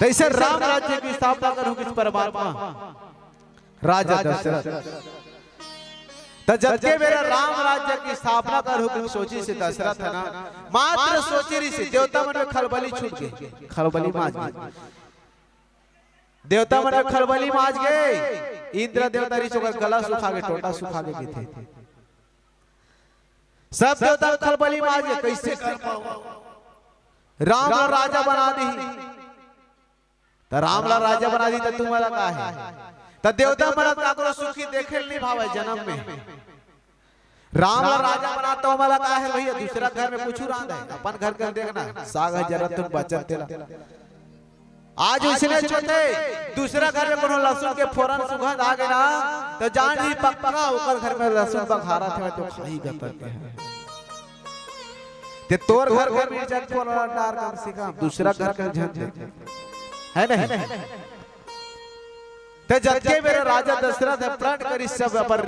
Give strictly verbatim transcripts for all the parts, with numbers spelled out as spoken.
तइसे राम राज्य के स्थापना करहूं कहिस परमात्मा राजा दशरथ। त जतके बेरा राम राज्य के स्थापना करहूं कहिके सोचिस हे दशरथ ह ना, मात्र सोचे रिहिस हे, देवता मन में खलबली छूट गे, खलबली माज गे। देवता मन में खलबली माज गे, इंद्र देवता रिहिस ओकर गला सुखा गे, टोटा सुखा गे कहिथे। सब देवता खलबली माज गे, कइसे कर पाहूं? राम ल राजा बना दिही। त राम ला राजा बना दिही त तुमन ला का हे? त देवता मन ला काकरो सुखी देखे ल नइ भावय जनम में। राम ला राजा बना त ओमन ला का हे भइया, दूसरा घर में कुछू रांधय, अपन घर के देखना, साग ह जरत तुम बचत तेला। आज उसने छोटे, दूसरा घर में कोनो लहसुन के फोरन सुगंध आ गे ना, त जान ही पक्का ओकर घर में लहसुन बघारत हे, त खाही गतर के हे। ते तोर घर के मिर्चा के फोरन डार कम से कम, दूसरा घर के झन दे। हे नहीं? ते जतके बेरा राजा दशरथ ह प्रण करिस सब अपन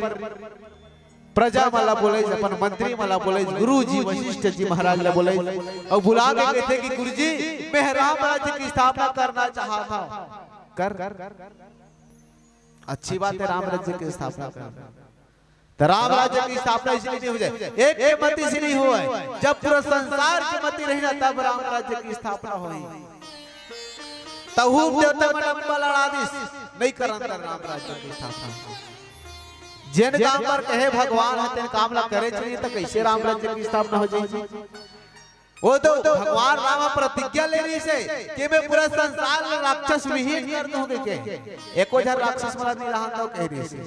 प्रजा मन ला बोलइस, अपन मंत्री मन ला बोलइस, गुरु जी वशिष्ठ जी महाराज ला बोलइस, अउ बुला के कहिथे कि गुरु जी, मैं राम राज्य के स्थापना करना चाहत हंव। कर, अच्छी बात हे राम राज्य के स्थापना कर। त राम राज्य के स्थापना अइसने नइ हो जाय, एक के मति से नइ होवय। जब पूरा संसार के मति रही ना, तब राम राज्य के स्थापना होही। तहू देवता मन अम्बा लड़ा दिस, नइ करन त राम राज्य के स्थापना। जेन काम बर कहे भगवान ह, तेन काम ला करे चाहिए, त कइसे राम राज्य के स्थापना हो जाही? ओ तो भगवान राम ह प्रतिज्ञा ले रिहिस हे कि मैं पूरा संसार ला राक्षस विहीन कर दूं कहिके। एको झन राक्षस मन ला नइ रहन दंव कहे रिहिस हे।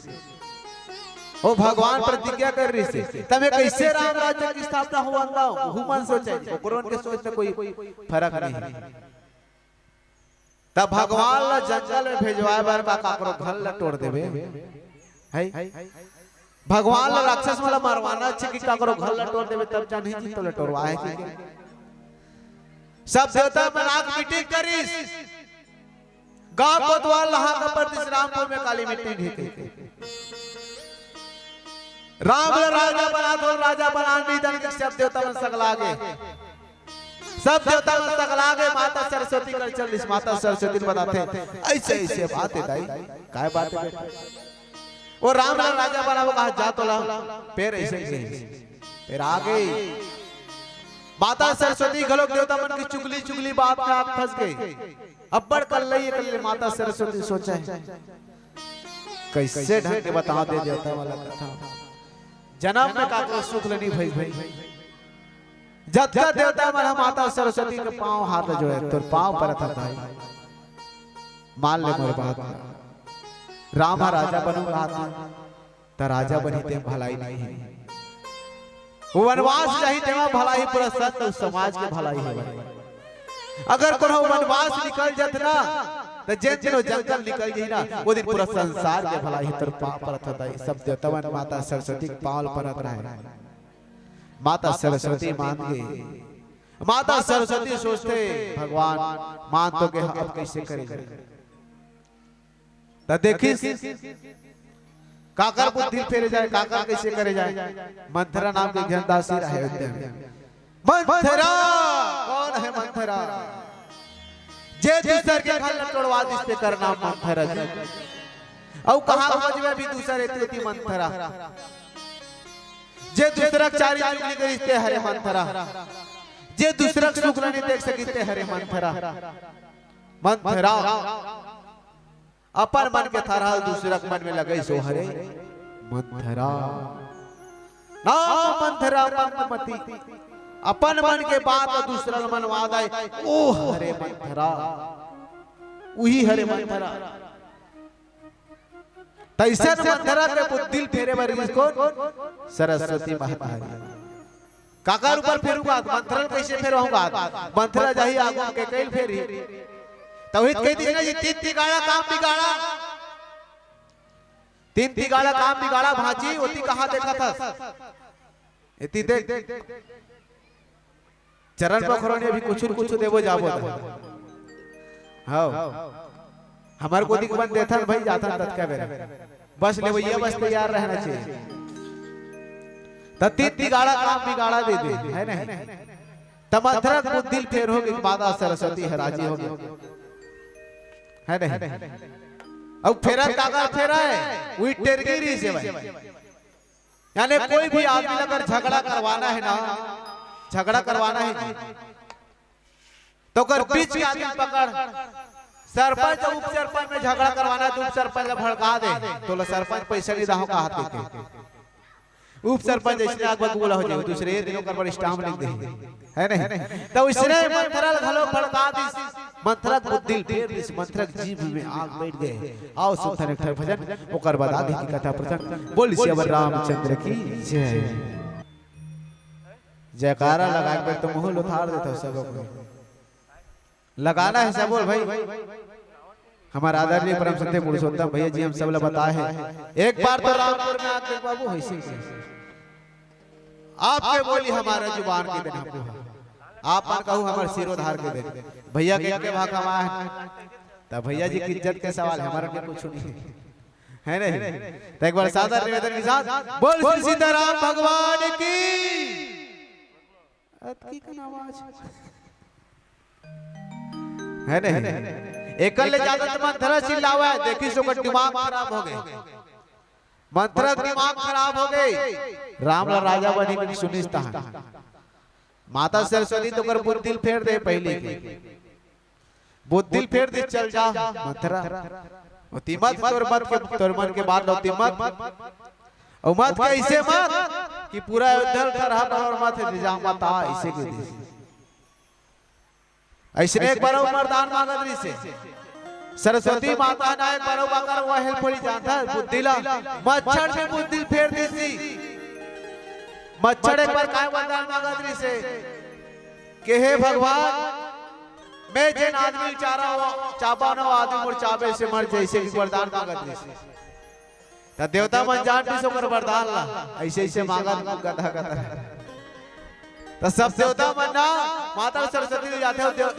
ओ भगवान प्रतिज्ञा करे रिहिस हे, त मैं कइसे राम राज्य के स्थापना होवन दंव? ओहू मन सोचे, ओकरो मन के सोच में कोई फरक नहीं। त भगवान ला जंगल में भेजवाय बर का काकरो घर ला टोर देबे? हे? भगवान ला राक्षस मन ला मरवाना हे कि काकरो घर ला टोर देबे, तब जानही जी तोला टोरवाय हे कि। सब देवता मन आके मीटिंग करिस, गांव कोतवाल ला हांक परतिस रामपुर में काली मीटिंग हे कहिके। राम ला राजा बना दो, राजा बना नइ देन कहिके सब देवता मन सकला गे। सब देवता मन सकला गे, माता सरस्वती कर चल दिस। माता सरस्वती बताथे, "अइसे, अइसे बात हे दाई।" "काय बात हे बेटा?" "ओ राम ला राजा बनाबो कहा, जा तोला।" फेर अइसे, अइसे, फेर आगे माता सरस्वती घलोक देवता मन के चुगली, चुगली बात में आके फंस गे। अब्बड़ कल्लई, कल्लई माता सरस्वती सोचे, कइसे ढंग के बतावंव दे देवता मन ला कथा। जनम में काकरो सुख ल नइ भइस भई। जतका देवता मन ह माता सरस्वती के पांव हाथ जोड़े, तोर पांव परत हंव दाई, मान ले मोर बात। राम ह राजा बनहूं कहाथे, त राजा बनही तेमा भलाई नइ हे। वो वनवास जाही तेमा भलाई, पूरा संत समाज के भलाई हे। अगर कोनो वनवास निकल जात ना, त जेन दिन वो जंगल निकल जाही ना, वो दिन पूरा संसार के भलाई हे। तोर पांव परत हंव दाई, सब देवता मन माता सरस्वती के पांव ल परत रहय। माता सरस्वती मान गे। माता सरस्वती सोचथे, "भगवान मान तो गे, अब कइसे करे जाय?" त देखिस, काकर बुद्धि फेरे जाय, काकर कइसे करे जाय। मंथरा नाम के एक झन दासी रहे अयोध्या में। मंथरा! कौन हे मंथरा? जे दूसर के घर ल तोड़वा दिस, तेकर नाम मंथरा जी। अउ कहां खोजबे अभी दूसर एती ओती मंथरा। जे दूसरा के चारी चुगली करिस ते हरे मंथरा, जे दूसरा के सुख ल नइ देख सकिस ते हरे मंथरा। मंथरा अपन मन के थरहा ल दूसरा के मन में लगइस, ओ हरे मंथरा। ना मंथरा, मंदमती। अपन मन के बात ल दूसरा ल मनवा दे, ओ हरे मंथरा, उही हरे मंथरा। तइसन मंथरा के बुद्धि ल फेरे बर गिस कोन? सरस्वती महतारी। काकर ऊपर फेरहूं गा? मंथरा ल कइसे फेरहूं गा? मंथरा जाही आगू म केकई ल फेरही। तभे त कहि दिस ना जी, "तीन तिगाड़ा काम बिगाड़ा।" तीन तिगाड़ा काम बिगाड़ा भांची, ओती कहां देखत हस? एती देख। चरण पखुरौनी अभी कुछु न कुछु देबो जाबो त। हव। हमर कोती के बन देथन भई, जाथन ततका बेरा। बस लेवइया बस तैयार रहना चाहिए। त तीन तिगाड़ा काम बिगाड़ा दे दे, हे नहीं? त मंथरा के बुद्धि ल फेर हो गे, माता सरस्वती ह राजी हो गे। है नहीं? अउ फेरत काकर फेरय, उही टेरगी रिहिसे भाई। यानी कोई भी आदमी ला अगर झगड़ा करवाना है ना, झगड़ा करवाना है जी, तो ओकर बीच के आदमी पकड़, सरपंच अउ उप सरपंच में झगड़ा करवाना है, तो उप सरपंच ला भड़का दे, तोला सरपंच पैसा नहीं दहूं कहात हे। उप सरपंच अइसने आग बबूला हो जाही, दूसरे दिन ओकर बर stamp लिख देही, है नहीं? त अइसने मंथरा ल घलो भड़का दिस, मंथरा के बुद्धि ल फेर दिस, मंथरा के जीभ में आग बइठ गे। आव सुनथन एक ठन भजन, ओकर बाद आगे के कथा प्रसंग। बोल सियावर रामचंद्र की जय। जयकारा लगा के तो मुंह ल उतार देथव सब कोई। लगाना है सब, बोल भाई। हमारे आदरणीय परम श्रद्धेय पुरुषोत्तम भैया जी हम सब ला बताए हैं, एक बार तो रामपुर में आके बाबू होइसे ही। आपके बोली हमारा जुबान के दिन हमको है। आप मन कहू हमारे सिरोधार के दिन। भैया के के भाग हमारे। तब भैया जी की इज्जत के सवाल है, हमारा के कुछ नहीं है। है नहीं? तो एक बार सादर निवेदन के साथ बोल श्री सीताराम भगवान की। अतकी कन आवाज। है नहीं? एकर ले ज्यादा तो मंथरा चिल्लावय, देखिस ओकर दिमाग खराब हो गे। मंथरा के दिमाग खराब हो गे। राम ला राजा बनी के सुनिस तहां। माता सरस्वती तो ओकर बुद्धि ल फेर दे पहिली के। बुद्धि ल फेर दे, चल जा मंथरा। ओती मत, तोर मत के, तोर मन के बात ला ओती मत। अउ मत कइसे मत कि पूरा अयोध्या ल खरहा बरोबर मत हे, जा मत आ, अइसे कहि दिस। अइसने एक बार अउ वरदान मांगत रिहिसे। सरस्वती माता ना एक बार अउ काकर help होही जानथस, बुद्धि ला, मच्छर में बुद्धि ल फेर दिस। मच्छर एक बार काय वरदान मांगत रिहिसे कि हे भगवान, मैं जेन आदमी ल चारा हो, चाबा न, वो आदमी मोर चाबे से मर जाय, अइसे भी वरदान मांगत रिहिसे। त देवता मन जान दिस ओकर वरदान ला, अइसे अइसे मांगत गधा गधा। त सब देवता मन ना माता सरस्वती ले जाथे, देव-,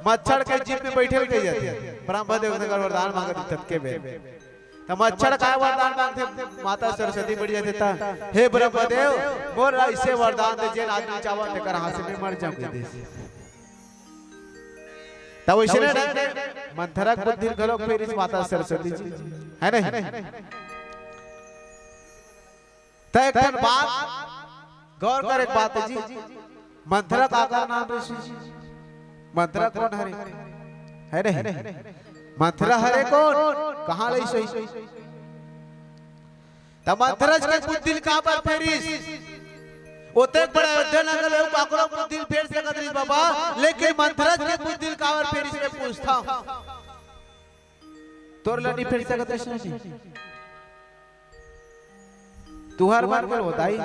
मच्छर के जीभ में बइठे बइठे जाथे। ब्रह्मा देव ओकर वरदान मांगत ततके बेर। त मच्छर काय वरदान मांगथे, माता सरस्वती बइठ जाथे त, हे ब्रह्मदेव, मोर अइसे वरदान दे, जेन आदमी चाबा तेकर हाथ से मैं मर जाऊं कहि दिस। तब अइसने ढंग ले मंथरा के बुद्धि घलो फेरिस माता सरस्वती जी, है नहीं? त एक ठन बात गौर कर, एक बात जी, मंथरा काकर नाम रिहिस जी? मंथरा कोन हरे? है नहीं? मंथरा हरे कोन? कहां ले अइसे? त मंथरा के बुद्धि ल काबर फेरिस? ओतेक बड़े अयोध्या नगर ले काकरो बुद्धि ल फेर सकत रिहिस बाबा, लेकिन मंथरा के बुद्धि ल काबर फेरिस, मैं पूछथंव। तोर ला नइ फेर सकत रिहिस नहीं। तुंहर मन के बताई।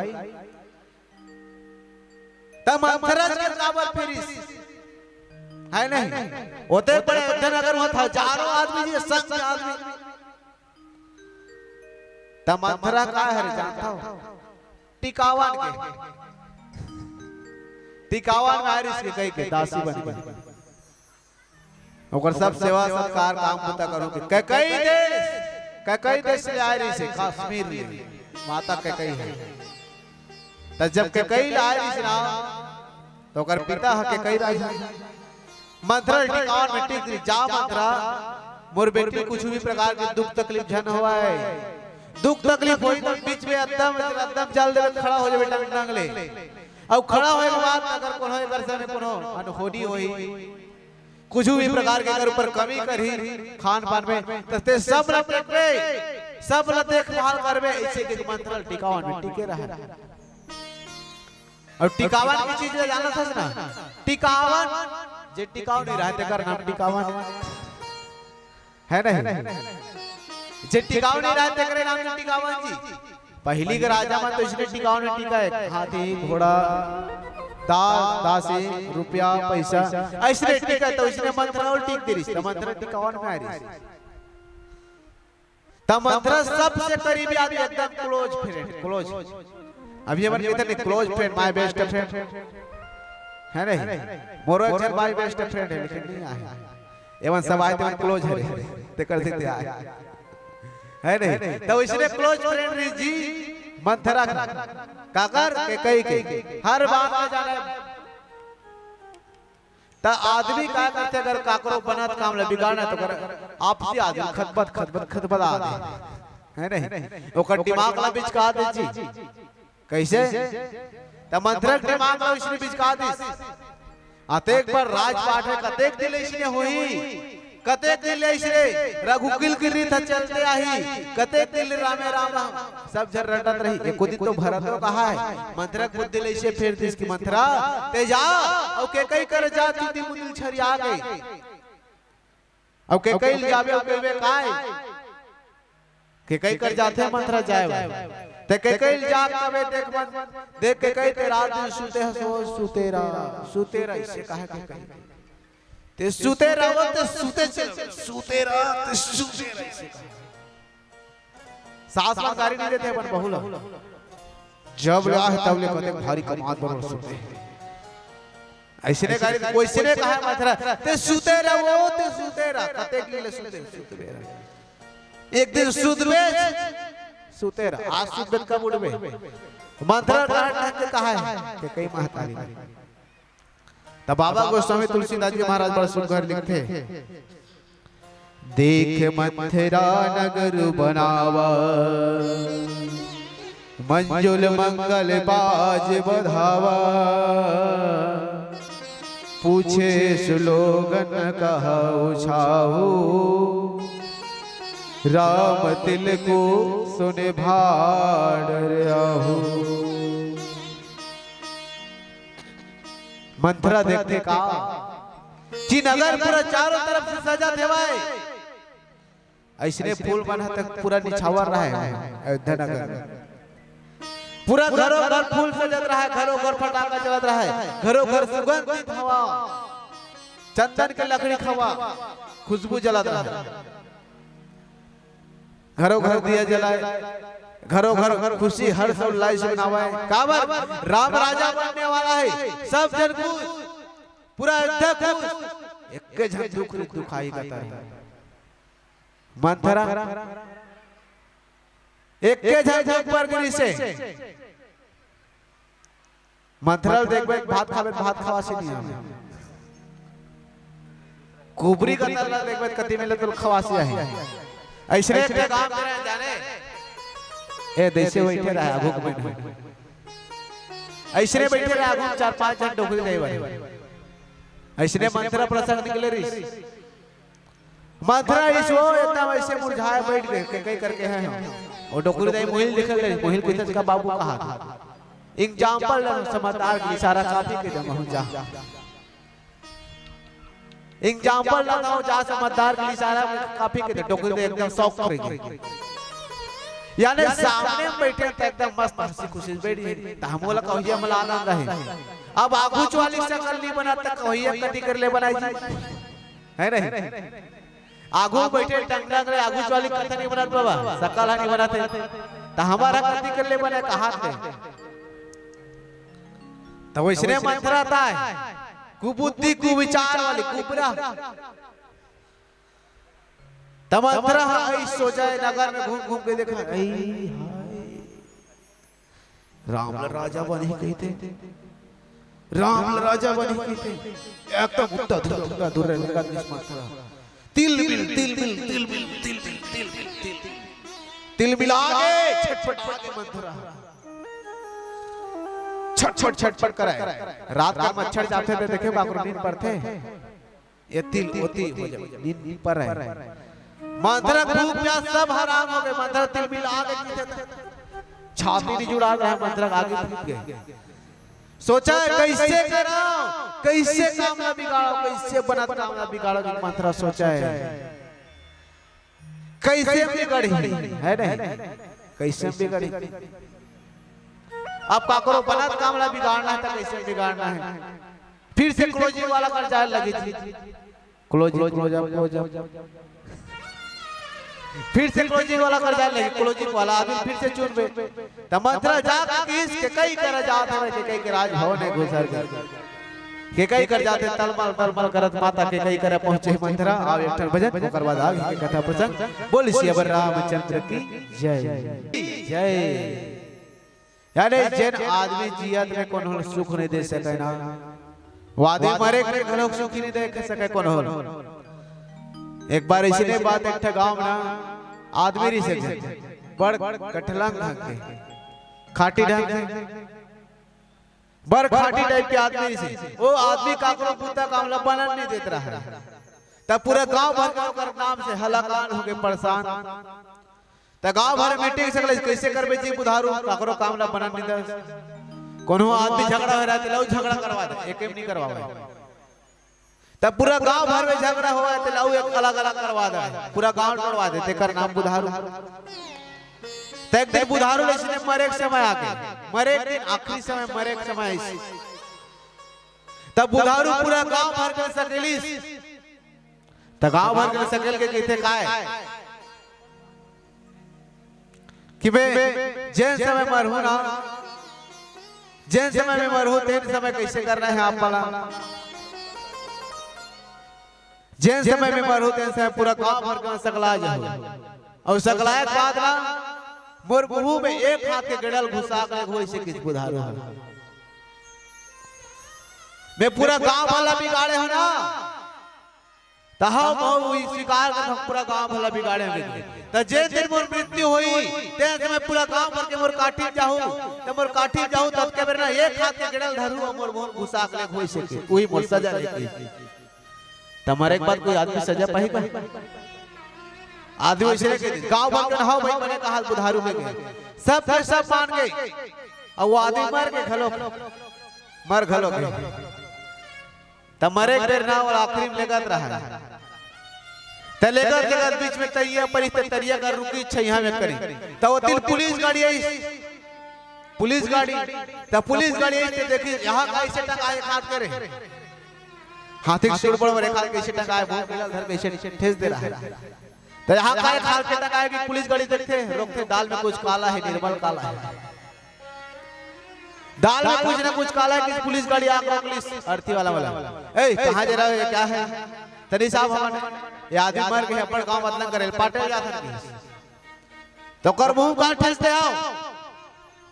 त मंथरा के काबर फेरिस? है नहीं? ओतेक बड़े अयोध्या नगर म हजारों आदमी जी, संग आदमी। त मंथरा काय हरे जानथव? टिकावन के। टिकावन में आय रिहिस कैकई के दासी बन के। ओकर सब सेवा सत्कार काम बूता करो के। कैकई देश, कैकई देश ले आय रिहिस, कश्मीर ले। माता कैकई हे। त जब कैकई ले आय रिहिस ना, त ओकर पिता ह कैकई राजा। मंथरा टिकावन में टिक रिहिस, जा मंथरा, मोर बेटी कुछ भी प्रकार के दुख तकलीफ झन होवय। दुख तकलीफ होही त बीच में एकदम, एकदम चल देबे, खड़ा हो जाबे टंग टंग ले। अउ खड़ा होए के बाद अगर कोनो एकर संग कोनो अनहोनी होही, कुछ भी प्रकार के एकर ऊपर कमी करही खान पान में, त तें सब ल देखबे, सब ल देखभाल करबे, अइसे के मंथरा टिकावन में टिके रहय। अउ टिकावन के चीज ल जानत हस ना? टिकावन, जे टिकाव नइ रहय, तेकर नाम टिकावन। है नहीं? जे टिकाव नइ रहय, तेकरे नाम टिकावन जी। पहिली के राजा मन तो अइसने टिकावन म टिकय, हाथी, घोड़ा, दास, दासी, रुपया, पइसा, अइसने टिकय, त अइसने मंथरा ल टिक दे रिहिस, त मंथरा टिकावन में आय रिहिस। त मंथरा सबसे करीबी आदमी, एकदम close friend, close। अभी हमन कहिथन close friend, my best friend। है नहीं? मोरो एक झन my best friend हे, लेकिन नइ आय। एमन सब आय तेमन close हरे, तेकर सेती आय। है नहीं? त अइसने close friend रिहिस जी मंथरा के। काकर? कैकई के। हर बात में जानय। त आदमी का करथे, अगर काकरो बनत काम ल बिगाड़ना हे त ओकर आपसी आदमी खतबत खतबत खतबत आदे, है नहीं? ओकर दिमाग ला बिचका दे जी। कैसे? त मंथरा के दिमाग ला उसने बिचका दिस। अतेक बड़ राजपाट हे, कतेक दिन ले इसने होही, कतेक दिन ले इसने रघुकुल के रीत ह चलते आही, कतेक दिन ले रामे राम सब झन रटत रही। एको दिन तो भरत तो कहा है, मंथरा के बुद्धि ले इसे फेर दिस कि मंथरा, ते जा, अउ केकई कर जा, तू दी मुदिल छरिया गई। अउ केकई ल जाबे, अउ कहिबे काय? केकई कर जाथे मंथरा जाय बर। ते केकई ल जा कबे देख मन, देख केकई ते रात दिन सुते हस ओ सुतेरा, सुतेरा, इसे कहा केकई। ते सुतेरा वो ते सुते चल, सुतेरा, ते सुतेरा, इसे कहा। सास मन गारी नहीं देथे अपन बहू ला। जब ले आहे तब ले कतेक भारी कमात बरोबर सुते। अइसने गारी, वइसने कहा मंथरा, ते सुते रह वो, ते सुते रह, कतेक दिन ले सुते, सुते रह। एक दिन सुतबे, सुते रह, आज सुतबे कब उठबे? मंथरा डहर ढंग के कहा है, केकई महतारी। त बाबा गोस्वामी तुलसीदास जी महाराज बड़ा सुघर लिखथे, देख मंथरा नगर बनावा, मंजुल मंगल बाज बधावा। पूछे सुलोगन कहउ छाहू, राम तिलकु सुनि भाड़र आहू। मंथरा देखथे का, कि नगर पूरा चारों तरफ से सजत हवय। अइसने फूल मन ह तक पूरा निछावर रहय अयोध्या नगर। पूरा घरों घर फूल सजत रहय, घरों घर फटाका जलत रहय, घरों घर सुगंधित हवा, चंदन के लकड़ी खवा, खुशबू जलत रहय। घरों घर दिया जलाय, घरों घर खुशी हर्ष उल्लास मनावय। काबर? राम राजा बनने वाला हे, सब जन खुश, पूरा अयोध्या खुश, एक्के झन दुख दुखाई कतर हे। मंथरा एक्के झन झन पर गिरिसे। मंथरा ल देखबे, भात खाबे, भात खवासी नहीं आवे। कुबरी कतर ला देखबे, कति मिले तो खवासी आही। अइसने एक ठे गांव के रहे जाने। ए, देसे बइठे रहे, आघू के बइठे। अइसने बइठे रहे, आघू चार पांच झन डोकरी दे बर। अइसने मंथरा प्रसंग निकले रहिस। मंथरा इसो एकदम अइसे मुरझाय बइठ गे, केकई करके हे हम। ओ डोकरी दाई मोहिल दिखल रहिस, मोहिल कहिथे का बाबू कहा था। Example ला समझदार के इशारा काफी के दे महू जा। Example ला ना जा समझदार के इशारा काफी के दे, डोकरी दाई एकदम शौक कर गे। यानी सामने में बइठे त एकदम मस्त हंसी खुशी से बइठ गे। त हमो ला कहिया मला आनंद रहे। अब आघू वाली सकल नहीं बना त कहिया कति कर ले बनाई जी। हे नहीं? आघू बइठे टंगना करे, आघू वाली कथा नहीं बनत बाबा, सकल ह नहीं बनत हे। त हमर ह कति कर ले बने कहात हे। त वइसने मंथरा ताय, कुबुद्धि कुविचार वाली कुबरा। त मंथरा ह अइस सोचय, नगर में घूम घूम के देखय, अई हाय। राम ल राजा बनही कहिथे, राम ल राजा बनही कहिथे। एकदम उत्ता धुरा, उत्ता धुरा लगा दिस मंथरा। तिलमिल, तिलमिल, तिलमिल, तिलमिल, तिलमिल, तिलमिल। तिलमिला गे, छटपटा गे मंथरा। छटपट, छटपट करय। रात के मच्छर जाथे त देखे काकरो नींद परथे। ए तिल ओती हो जाय, नींद, नींद पर रहे। मंथरा भूख प्यास सब हराम हो गे, मंथरा तिलमिला गे, छाती नहीं जुड़ा रहे, मंथरा आगे फूट गे। सोचय कइसे करंव, कइसे काम ला बिगाड़ंव, कइसे बनत काम ला बिगाड़ंव, मंथरा सोचय। कइसे बिगड़ही, हे नहीं? कइसे बिगड़ही? अब काकरो बनत काम ला बिगाड़ना हे त कइसे बिगाड़ना हे? फिर से closing वाला कर जाय लगी थी। Closing, close up, close up। फिर से closing वाला कर जाय लगी, closing वाला अभी फिर से चुनबे। त मंथरा जाके किहिस, केकई करा जात हवय, केकई के राजभवन में घुसर गे। केकई कर जाथे तलमल तलमल करत माता केकई करा पहुंचे मंथरा। आव एक ठन भजन, ओकर बाद आगे के कथा प्रसंग। बोल सियावर रामचंद्र की जय। जय। यानी जेन आदमी जियत में कोनो ल सुख नहीं दे सकय ना, वो आदमी मरे के घलोक सुखी नहीं दे सकय कोनो ल। एक बार अइसने बात, एक ठा गांव में ना आदमी रहिस हे, बड़ कठलंग ढंग के, खाटी ढंग के, बड़ खाटी टाइप के आदमी रहिस हे। वो आदमी काकरो बुता काम ला बनन नहीं देत रहा। तब पूरा गांव भर के ओकर नाम से हलाकान होके परेशान। त गांव भर मीटिंग सकले, "कइसे करबे जी बुधारू, काकरो काम ला बनन नहीं दस।" कोनो आदमी झगड़ा हो रहा है, त लऊ झगड़ा करवा दे, एक नहीं करवावे। तब पूरा गांव भर में झगड़ा हुआ है, त लऊ एक अलग-अलग करवा दे, पूरा गांव तोड़वा दे, तेकर नाम बुधारू। त एक दिन बुधारू ले इसने मरे के समय आके, मरे के दिन, आखिरी समय, मरे के समय आइस। तब बुधारू पूरा गांव भर के सकेलिस। त गांव भर के सकेल के कहिथे काय कि बे, जेन समय मरहूं ना, जेन समय में मरहूं, तेन समय कइसे करना हे आप वाला। जेन समय में मरहूं, तेन समय पूरा गांव भर के सकला जाहूं। अउ सकलाए के बाद ना, मोर मुंह में एक हाथ के गेड़ल घुसा के होइस हे किस बुधारू हे। मैं पूरा गांव वाला बिगाड़े हो ना, तहां मऊ स्वीकार कर हम पूरा गांव वाला बिगाड़े हो। त जेन दिन मोर मृत्यु होई, तेन समय पूरा गांव भर के मोर काठी जाहूं, त मोर काठी जाहूं, तब के बेर ना एक हाथ के गेड़ल धरू अउ मोर मुंह घुसा के होइस हे, उही मोर सजा लेके। त मरे के बाद कोई आदमी सजा पाही का? आदमी वइसने के गांव भर के ना हो भाई, मने कहा बुधारू में गए, सब के सब मान गए, अउ वो आदमी मर के घलो, मर घलो गए। त मरे के बेर ना, वो आखिरी में लेगत रहा। त लेगत, लेगत बीच में तरिया परिस, त तरिया कर रुकी, छैहा में करी। त वो दिन पुलिस गाड़ी आइस, पुलिस गाड़ी, त पुलिस गाड़ी आइस, त देखिस, "यहाँ कइसे टंगाए, एक हाथ करे।" हाथी के सूंड़ बड़ बड़, एक हाथ कइसे टंगाए, मुंह मिलल धर कइसे ठेस दे रहा हे। त यहाँ का एक हाथ के टंगाए कि पुलिस गाड़ी देखथे, रोकथे, दाल में कुछ काला हे, निर्मल काला हे। दाल में कुछ ना कुछ काला हे कि पुलिस गाड़ी आके रोक लिस, अर्थी वाला वाला। "ए, कहाँ जा रहा हो, ये क्या है?" "तनी साहब, हमन ये आदमी मर गए, अपन गांव बदनाम करे, पाटे जात हन।" त ओकर मुंह का ठेस दे आओ।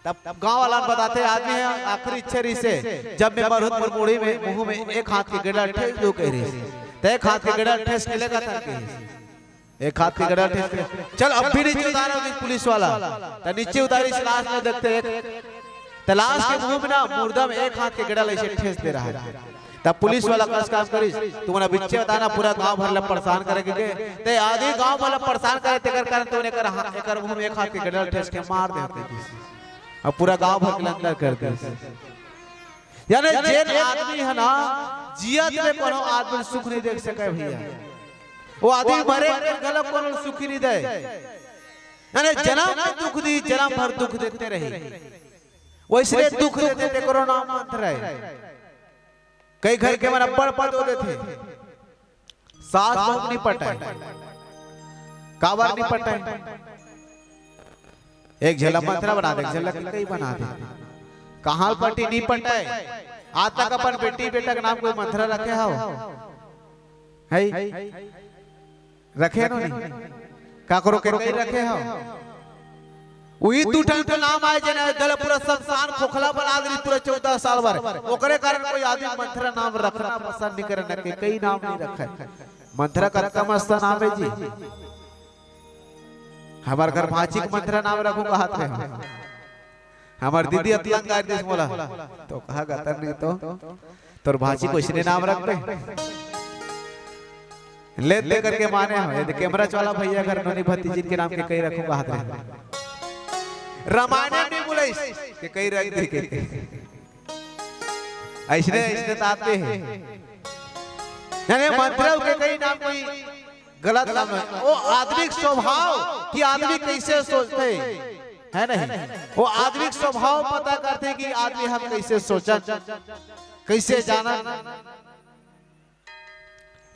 तब गांव वाला बताथे, आदमी हे, आखिरी इच्छा रहिस हे, "जब मैं मरहूं त मोर मुड़ी में, मुंह में एक हाथ के गेड़ा ठेस दो," कहे रहिस। त एक हाथ के गेड़ा ठेस के लेगत हन कहिस। एक हाथ के गेड़ा ठेस के, "चल अब भी नीचे उतारो," कहिस पुलिस वाला। त नीचे उतारिस, लाश में देखथे एक, त लाश के मुंह में ना, मुर्दा में एक हाथ के गेड़ा अइसे ठेस दे रहा हे। तब पुलिस वाला कस काम करिस, "तुमन बिच्चे बताना, पूरा गांव भर ला परेशान करे के।" ते आदि गांव भर ला परेशान करे, तेकर कारण तुमन एकर हा-, एकर मुंह में एक हाथ के गेड़ा ठेस के मार दे होते किसी। अब पूरा गांव भर के अंदर कर दे। यानी जेन आदमी हे ना, जियत में कोनो आदमी सुख नहीं देख सके भैया, वो आदमी मरे के घलो कोनो सुखी नहीं दे। यानी जन्म में दुख दी, जन्म भर दुख देते रही, वइसने दुख देथे, तेकरो नाम मंथरा हे। कई घर के मन अब्बड़ पद देथे, सास बहू नी पटाय, काबर नी पटाय? एक झन ला मंथरा बना दे, एक झन ला कई बना दे। कहाँ पटी नी पटाय? आज तक अपन बेटी बेटा के नाम कोई मंथरा रखे हव? है? रखे नो नहीं? काकरो के कई रखे हव? उही दू ठन के नाम आय, जेन गल पूरा संसार खोखला बना दे पूरा चौदह साल बर। ओकरे कारण कोई आदमी मंथरा नाम रखना पसंद नहीं करे, न के कई नाम नहीं रखे। मंथरा कतका मस्त नाम हे जी। हमर घर भांची के मंथरा नाम रखूं कहत हे। हमर दीदी अतलंग गाय दिस मोला, तो कहा गतर नहीं तो तोर भांची को इसने नाम रख दे। ले दे करके माने हो, यदि कैमरा वाला भैया घर नोनी भतीजिन के नाम के कई रखूं कहत रहे। रामायण नहीं बोले के कई रख दे के। ऐसने, ऐसने ताते हैं। यानी मंथरा के कई नाम कोई गलत नाम है। वो आदमी के स्वभाव कि आदमी कैसे सोचते, है नहीं? वो आदमी के स्वभाव पता करथे कि आदमी हम कैसे सोचन, कैसे जानन।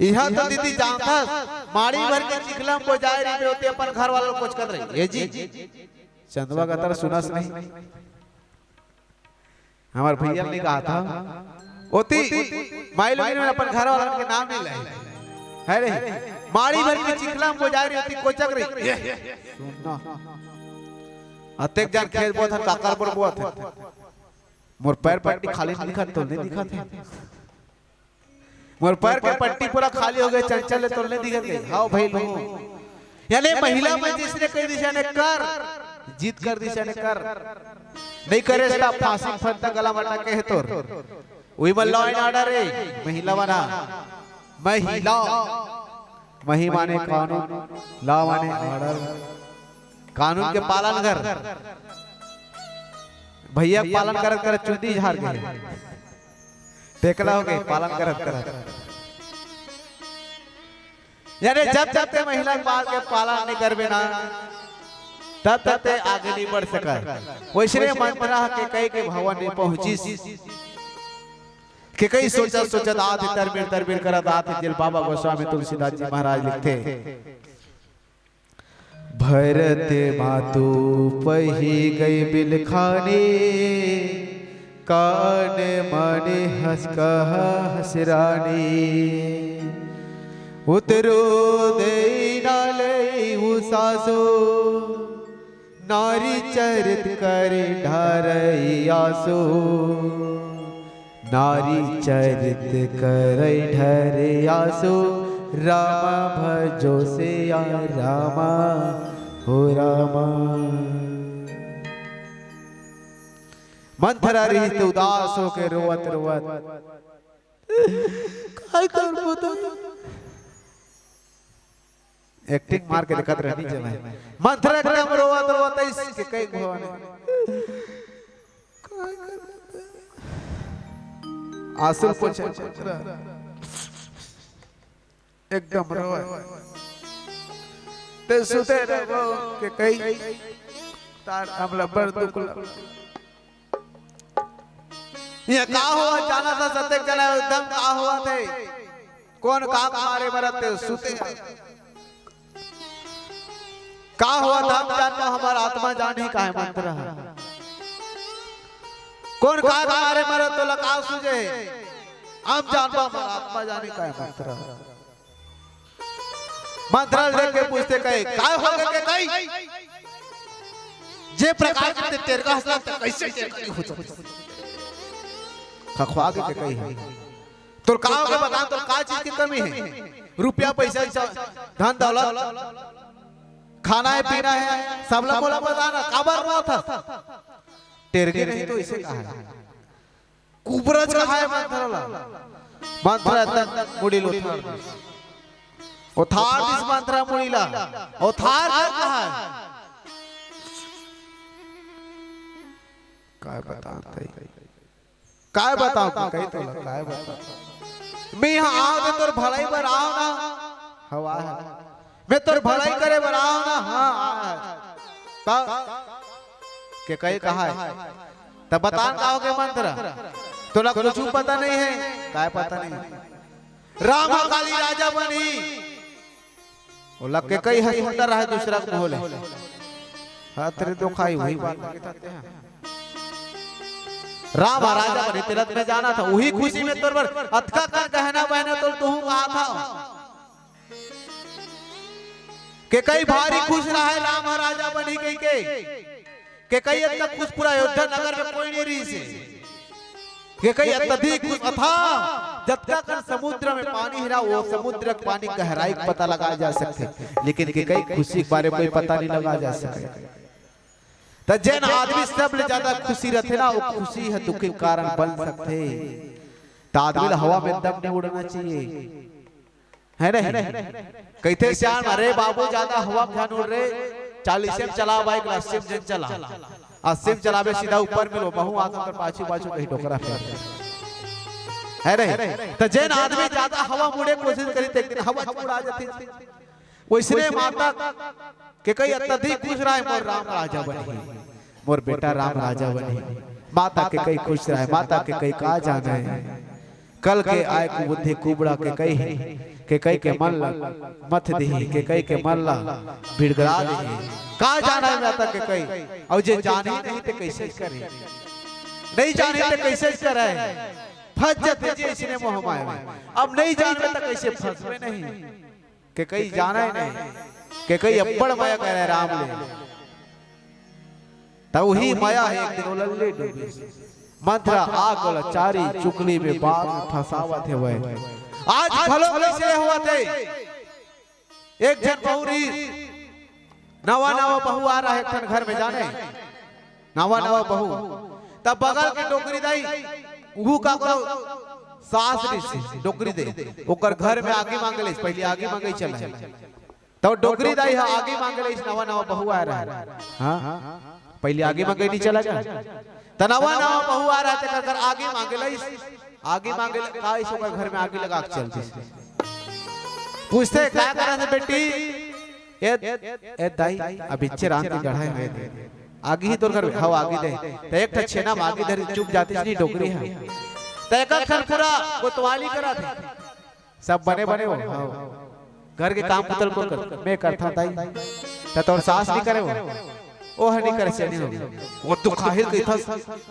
इहा तो दीदी जानथस, माड़ी भर के चिखला म बोजाय रहिबे ओती अपन घर वाला ल कोचकत रही। ए जी, चंदवा गतर सुनस नहीं। हमर भैया ने कहा था, ओती माई लोगिन मन अपन घर वाला के नाम नहीं ले। है रे, माड़ी भर के चिखला म बोजाय रही ओती कोचक रही। ये, सुन ना। अतेक जन खेत बोत हन, काकर बर बोत हन। मोर पैर पट्टी खाली नहीं दिखत, तो नहीं दिखत है। मोर पैर के पट्टी पूरा खाली हो गए, चंचल ले तोर नहीं दिखत गई। हाव भाई लूं। यानी महिला मन जइसने कहि दिस यानी कर, जिद कर दिस यानी कर। नहीं करे त फांसी फंदा गला म अटके हे तोर। उही मन law and order हे, महिला मन। महिला। मही माने कानून, law माने order। कानून के पालन कर। भैया पालन करत करत चुंदी झार गे। टेकला हो गे, पालन करत करत। यानी जब तक ते महिला के बात के पालन नहीं करबे ना, तब तक ते आगे नहीं बढ़ सका। वइसने मंथरा ह केकई के भवन में पहुंचिस। केकई सोचत सोचत आत हे, तरबिर तरबिर करत आत हे, जेला बाबा गोस्वामी तुलसीदास जी महाराज लिखथे। भरत मातु पही गई बिलखानी, कान माने हंस कहा हंसरानी। उतरो देई ना लई उ सासु, नारी चरित कर ढारई आसु। नारी चरित करई ढारई आसु, रामा भजो सिया रामा, हो रामा। मंथरा रहिस ते उदास होके रोवत रोवत। काय करबो त? Acting मार के देखत रहनी जे मैं। मंथरा एकदम रोवत रोवत अइस केकई भवन। आंसू पोछे मंथरा। एकदम रोवय। ते सुते रहो केकई। तार हमला बड़ दुख लग। ये का होवत हे? जानत हस अतेक झन एकदम का होवत हे? कोन का मारे मरत हे? सुते हे। का होवत हे? हम जानबो, हमर आत्मा जानही काय मंथरा ह। कोन का मारे मरत हे, तोला का सूझे हे? हम जानबो, हमर आत्मा जानही काय मंथरा ह। मंथरा ल देख के पूछथे कहे, "काय हो गे केकई? जे प्रकार के ते टेरगा हस ना, ते कइसे टेरगा नइ हो सकत?" खखवा के केकई ह। "तोर का हो गे बता, तोर का चीज के कमी हे? रुपया, पइसा, च-, धन दौलत, खाना हे, पीना हे, सब ला मोला बता ना, काबर रोवत हस?" टेरगे नहीं तो इसे कहा है। कुबरज कहा हे मंथरा ला। मंथरा तक मुड़ी ल उथार दिस। उथार दिस मंथरा मुड़ी ला। उथार कर कहा हे। काय बतावं तई? काय बतावं? कही तो ला, काय बतावं? मैं इहां आव ते तोर भलाई बर आव ना। हवा हे। मैं तोर भलाई करे बर आव ना। हां, आय। त केकई कहा हे? त बता न का हो गे मंथरा? तोला कुछु पता नहीं हे? काय पता नहीं? राम ह काली राजा बनही। ओला केकई ह सुंदर हे, दूसरा के मोह ले। हां, तेरे दो खाई हुई बात। राम ह राजा बनही, तेला त मैं जानत हंव। उही खुशी में तोर बर अतका कन गहना बहना तोल दूहूं कहात हंव। केकई भारी खुश रहय, राम ह राजा बनही कहिके। केकई अतका खुश पूरा अयोध्या नगर में कोई नहीं रहिस हे। केकई अत्यधिक खुश, अथाह, जतका कन समुद्र में पानी हे ना, ओ समुद्र के पानी गहराई के पता लगाय जा सकथे, लेकिन केकई खुशी के बारे कोई पता नहीं लगा जा सके। त जेन आदमी सब ले ज्यादा खुशी रथे ना, ओ खुशी ह दुख के कारण बन सकथे। त आदमी ल हवा में एकदम नहीं उड़ना चाहिए। हे नहीं? कहिथे सियान, "अरे बाबू, ज्यादा हवा में झन उड़ रे, चालीस में चला bike ला, अस्सी में झन चला। अस्सी में चलाबे सीधा ऊपर में लो, महूं आथंव त पाछू पाछू कहीं डोकरा फेर।" हे नहीं? त जेन आदमी ज्यादा हवा में उड़े कोशिश करही, त एक दिन हवा में उड़ा जाथे। वइसने माता केकई अत्यधिक खुश रहय, "मोर राम राजा बनही, मोर बेटा राम राजा बनही।" माता केकई खुश रहय, माता केकई का जानय। कल के आय कुबुद्धि कुबड़ा केकई हे, केकई के मन ला मथ दिही, केकई के मन ला बिड़गड़ा दिही। का जानय माता केकई? अउ जे जानही नहीं ते कइसे करही? नहीं जानही ते कइसे करय? फंस जथे जी अइसने मोह माया में। अब नहीं जानबे त कइसे फंसबे नहीं? केकई जानय नहीं, केकई अब्बड़ मया करय राम ले। त उही मया हे एक दिन ओला ले डूबिस। मंथरा आके ओला चारी चुकली में बांध के फंसावत हेवय। आज घलो कइसे होवत हे, एक झन बहू रहिस, नवा नवा बहू आय रहिस एक ठन घर में, जाने, नवा नवा बहू। तब बगल के डोकरी दाई, उहू का सास रहिस, डोकरी दाई, ओकर घर में आगी मांगे ले, पहली आगी मांगे चला हे। तब डोकरी दाई ह आगी मांगे ले, नवा नवा बहू आय रहिस। हाँ, पहली आगी मांगे नइ चला गा। त नवा नवा बहू आय रहिस, तेकर घर आगी मांगे ले, आगी मांगे ले, का इस ओकर घर में आगी लगा के चल दिस। पूछथे, "का करत हे बेटी?" "ए, ए दाई, अभी इच्चे रांध के गढ़ा हे, आगी हे तोर घर में?" "हव, आगी दे।" "त एक ठा छेना म आगी धर, चुप जातिस नहीं डोकरी हे। त एक ठन पूरा कोतवाली करत हे, सब बने बने हो, हव। घर के काम पुतल कोन कर, मैं करथंव दाई, त तोर सास नइ करे हो?" "ओह नइ करे, सियानी हो गे।" "ओ तो खाहिल कहिथस,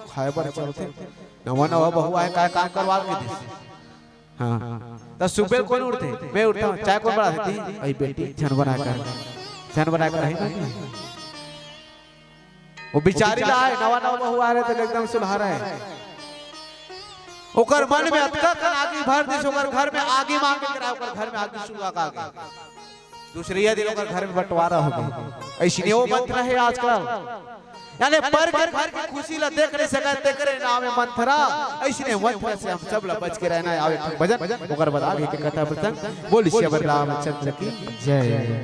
खाए बर चलथे, नवा नवा बहू आय, काय काम करवा के दिस?" हाँ। त सुबह कोन उठथे? मैं उठथंव। चाय कोन बनाथे? "अई बेटी, झन बनाय कर, झन बनाय कर, नहीं बनाय।" वो बिचारी ला हे, नवा नवा बहू आय रहिस त एकदम सुलहरा हे। ओकर मन में अतका कन आगी भर दिस, ओकर घर में आगी मांगे के रहिस, ओकर घर में आगी सुलगा के आगे। दूसरे दिन ओकर घर में बंटवारा हो गे। अइसने वो मंत्र हे आजकल, यानी पर के घर के खुशी ला देख नइ सकय, तेकरे नाम हे मंथरा। अइसने मंत्र से हम सब ला बच के रहना हे। आवे एक भजन, ओकर बाद आगे के कथा प्रसंग। बोल सियावर रामचंद्र की जय।